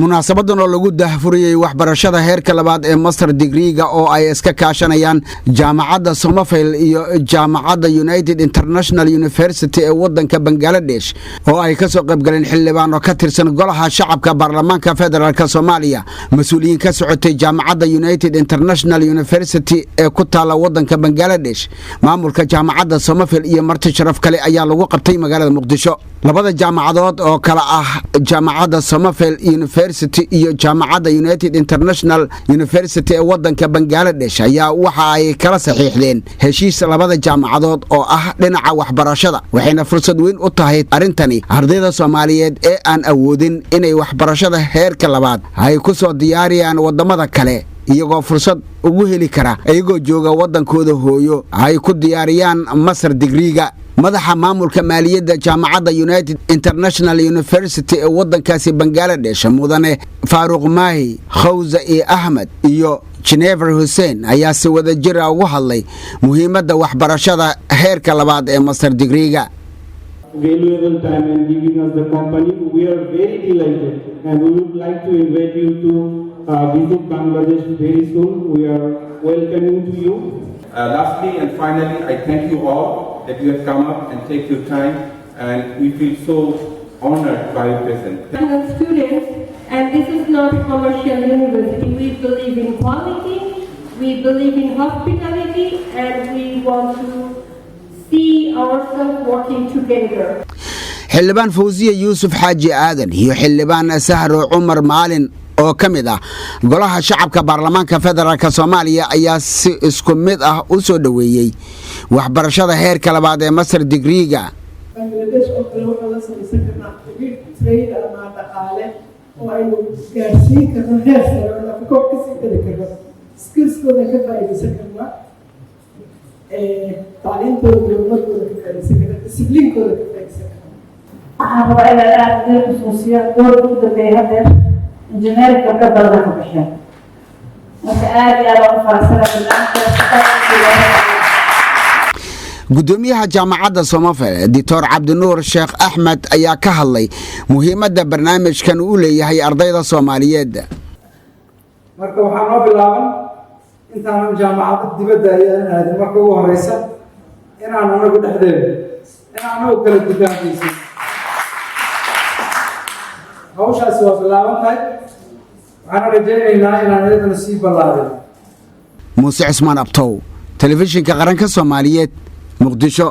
Munaasabadan oo lagu daahfuriyey waxbarashada heerka labaad ee master degreega oo ay iska kaashanayaan Jaamacadda Somaville iyo Jaamacadda United International University ee wadanka Bangaladesh, oo ay kasoo qaybgaleen xildhibaan oo ka tirsan Golaha Shacabka Baarlamaanka Federaalka Soomaaliya, mas-uuliyiin ka socotay Jaamacadda United International University ee ku taala wadanka Bangaladesh, maamulka Jaamacadda Somaville iyo marti sharaf kale, ayaa lagu qabtay magaalada Muqdisho. Labada jaamacadood oo kale ah Jaamacadda Somaville University iyo Jaamacadda United International University ee wadanka Bangaladesh ayaa waxa ay kala saxiixdeen heshiis labada jaamacadood oo ah dhinaca waxbarashada, waxayna fursad weyn u tahay arrintani ardayda Soomaaliyeed ee aan awoodin inay waxbarashada heerka labaad ay ku soo diyaariyaan wadamada kale, iyagoo fursad ugu heli kara iyagoo jooga waddankooda hooyo ay ku diyaariyaan master degreega. Madaxa maamulka maaliyadda Jaamacadda United International University ee waddankaasi Bangaladesh, mudane Faaruuq Maahi Khawza iyo Ahmed iyo Genever Hussein, ayaa si wada jira ugu hadlay muhiimadda waxbarashada heerka labaad ee master degreega. Valuable time and giving us the company. We are very delighted and we would like to invite you to visit Bangladesh very soon. We are welcoming to you. Lastly and finally, I thank you all that you have come up and take your time, and we feel so honored by your presence. Students, and this is not a commercial university. We believe in quality, we believe in hospitality, and we want to see ourselves working together. Xildhibaan Fawsiya Yuusuf Xaaji Aadan iyo Xildhibaan Sahro Cumar Maalin oo ka mid ah Golaha Shacabka Baarlamaanka Federaalka Soomaaliya ayaa si isku mid ah u soo dhoweeyey waxbarashada heerka labaad ee master degreega. Bangladesh oo kale waxaan la samaysan karnaa xiriir trade ama dhaqaale oo aynu gaarsiin karno heer sare oo Afrika wax kasii geli karno, skillskooda ka faa'iidaysan karnaa, tacliintooda iyo horumarkooda ka faa'iidaysan karnaa, disciplinkooda ka faa'iidaysan karnaa. Waxaan rabaa inaan aada idin xusuusiyo doorka u dambeeyay haddeer engineering gabdho badan ka baxeen. Marka aada iyo aada ugu faraxsana barnaamijkaas. Gudoomiyaha Jaamacadda Somaville, Doctor Cabdinuur Sheekh Axmed, ayaa ka hadlay muhiimadda barnaamijkan uu leeyahay ardayda Soomaaliyeed. Marka waxaa noo bilaaban, intaanan jaamacado dibadda ayaan aadin, marka ugu horeysa inaan anagu dhexdeeda inaan anagu kala dukaanaysin. Hawshaasi waa bilaaban tahay, waxaana rajaynaynaa inaan iyadana sii ballaadin. Muuse Cismaan Abtow, Telefishinka Qaranka Soomaaliyeed, Muqdisho.